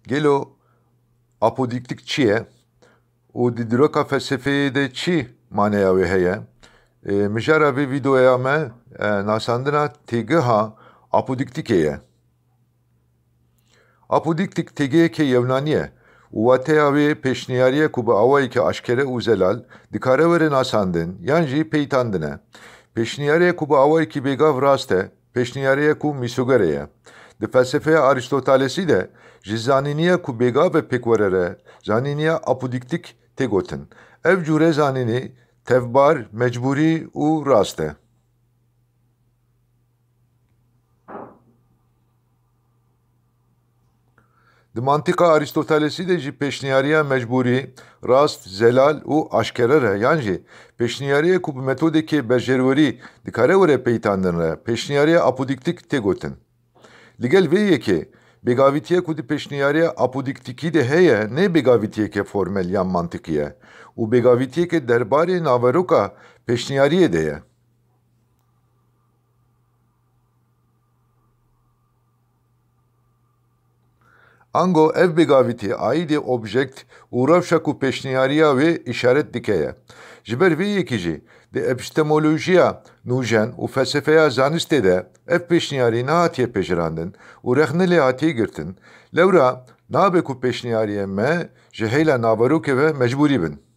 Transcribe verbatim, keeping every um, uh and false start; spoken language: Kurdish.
Gelo apodîktîk çi ye û di dîroka felsefeyê de çi maneya wê heye? E, mijara vê vîdeoya me, e, nasandina têgeha apodîktîkê ye. Apodîktîk têgehekê Yewnanî ye û wateya wê pêşniyarî ye ku bi awayekî aşkere û zelal dikare were nasandin yan jî peytandin e. Pêşniyarî ye ku bi awayekî bêgav rast e, pêşniyarî ye ku mîsogere ye. Di felsefeya Arîstotelesî de ji zanîniya ku bêgav e pêk were re zanîniya apodîktîk tê gotin. Ev cûre zanînî tevbar, mecbûrî û rast e. Di mantîqa Arîstotelesî de jî pêşniyariya mecbûrî, rast, zelal û aşkere re yan jî pêşniyariyê ku bi metodekê bejerwerî dikare were peytandin re pêşniyariya apodîktîk tê gotin. Li gel vê yekê, bêgavîtiyê ku di pêşniyariya apodîktîkî de heye ne bêgavîtiyeke formel yan mantiqî ye û bêgavîtiyeke derbarê naveroka pêşniyariyê de ye. Ango ev bêgavîtî aîdê objekt û rewşa ku pêşniyariya wê îşaret dike ye. Ji ber vê yekî jî di epistemolojiya nûjen û felsefeya zanistê de ev pêşniyarî nehatiye pejirandin û rexne lê hatiye girtin. Lewra nabe ku pêşniyariyê me ji hêla naverokê ve mecbûrî bin.